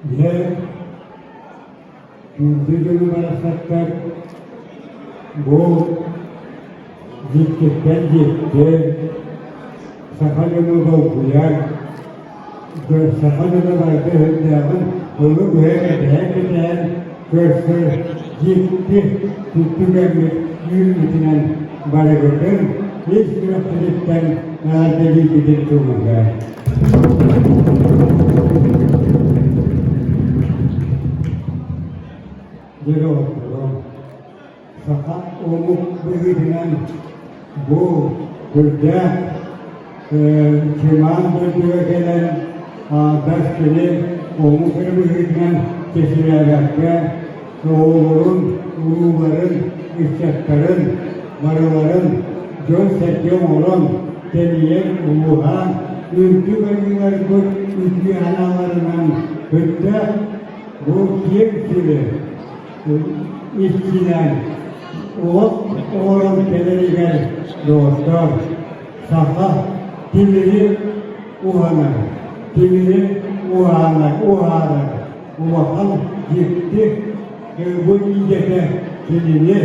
Дьэ, күндү дьону барахсаттар бу дьиктиттэн дьикти саха дьоно долгуйар, саха дьоно барыта өһүрдээҕин ылы быһа кэтэһэн-кэтэһэн көрсөр дьикти түгэммит үүммүтүнэн барыгытын ис сүрэхпититтэн эҕэрдэлиирбитин көҥүллээ. Дьэ доҕотторум, саха омук быһыытынан бу сүрдээх чымаан дойдуга кэлэн аатас кини омук эрэ быһыытынан чэчирээбэккэ оҕолорун, урууларын, ыччаттарын барыларын дьон-сэргэ оҥорон, тэнийэн, улууһаан, үрдүк айыыларбыт үтүө санааларынан сүрдээх бу киэҥ сири иччинэн олох оҥорон кэлэригэр доҕоттоор, саха тимири уһанар, тимири уһаанар, уһаарар улахан дьикти бу идэтэ кинини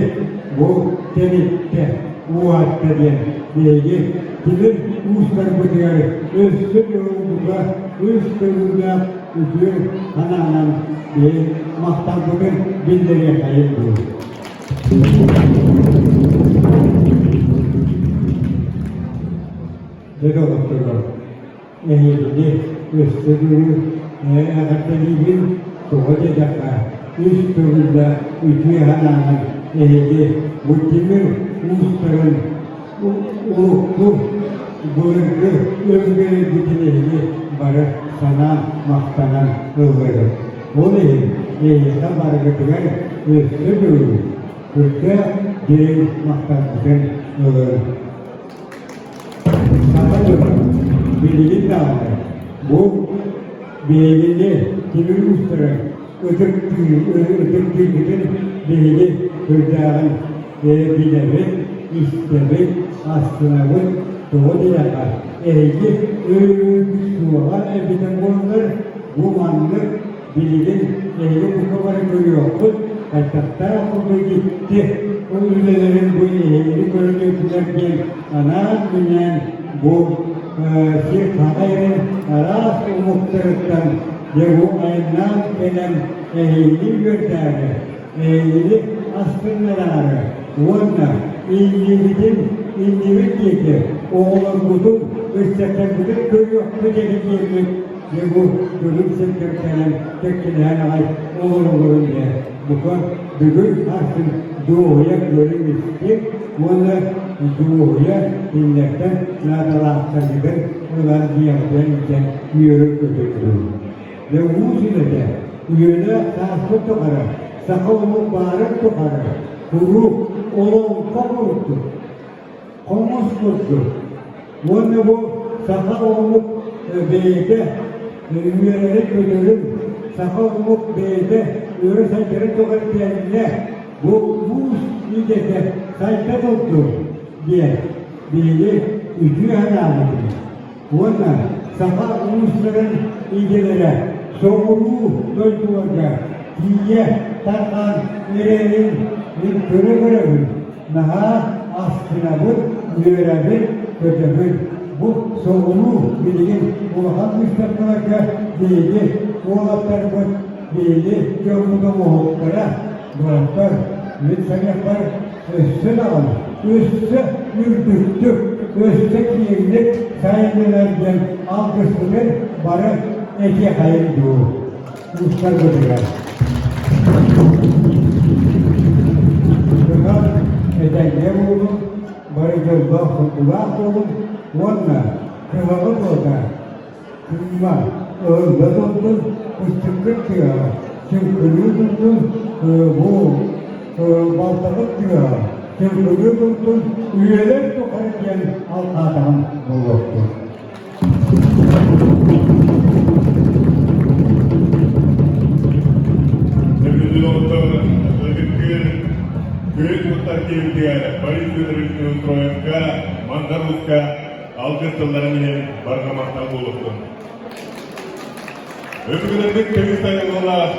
бу тэниттэ, уһатта диэн биһиги тимир уустарбытыгар өссө уһулбута үс төгүллээх үтүө санаанан биһи махталбытын биллэриэхэйин дуу. Дьэ доҕотторо, эһигини өссө бүгүн эҕэрдэлиибин, тоҕо диэтэххэ, үс төгүллээх үтүө санаанан эһиги бу тимир уустарын урукку былыргы өбүгэлэрбитин эһиги бары санаан, махтанан ыллыгыт. Ол иһин эһиэхэ барыгытыгар өссө бүгүн кырдьаах дириҥ махталбытын ылыҥ. Саха дьоно билигин даҕаны бу биһигини тимир уустара ытыктыырбытын биһиги сүрдээҕин билэбит, истэбит, астынабыт. Тоҕо диэтэххэ, эһиги өйүүргүт суоҕа эбитэ буоллар, бу маннык Билигин эһиги бука бары көрүөххүт, хайдахтаах курдук дьикти ол үлэлэрин бу эһигини көрүнүөхтүлэр диэн анаан-минээн бу сир хаҕа араас омуктарыттан дьэ бу айаннаан кэлэн эһигини үөрдээри, эһигини астыннараары уонна иннибитин иннибит диэки оҕолорбутун, ыччаттарбытын көрүөхпүт этэ диэммит Дьэ бу дьонум сиргэр кэлэн кэккэлэһэн аҕай олороллорун дьэ бука бүгүн сарсын дуоһуйа көрүҥ-истиҥ уонна дуоһуйа кинилэртэн наадалаахтаргытын ылан диэҕитинэн илдьэн үөрүн-көтүн Дьэ уус үлэтэ үйэлээх сааспыт тухары саха омук баарын тухары куруук олоҥхо курдук хомус курдук уонна бу саха омук бэйэтэ үөрэрин-көтөрүн, саха омук бэйэтэ өрө сайдарын тухары кэллэ, бу уус идэтэ сайда турдун диэн биһиги үтүө санаабытын уонна саха уустарын идэлэрэ соҕуруу дойдуларга тиийэ тарҕаан эрэрин мин көрө-көрөбүн Наһаа астынабыт, үөрэбит, көтөбүт. Бу соҕуруу билигин улахан быыстапкаларга биһиги уолаттарбыт, биһиги дьоммут оҥоһуктара, доҕоттор, мин саныахпар өссө даҕаны, өссө үрдүктүк, өссө киэҥник сайыннарар диэн алгыспытын бары этиэхэйин дуу. Уустарбытыгар. Дьонор этэҥҥэ буолуҥ, бары дьоллоох соргулаах буолуҥ уонна кыһаҕыт уота кыыма ыһылла турдун, кустуккут тыаһа чыҥкыныы турдун, бу балтаҕыт тыаһа чыҥкыныы турдун, үйэлэр тухары диэн алҕаатаҕым буолуохтун. Күн туттар киһитигэр Борис Федорович Неустроевка, Мандар Ууска алгыс тылларын иһин барҕа махтал буолуохтун. Өбүгэлэрбит тыйыс айылҕалаах.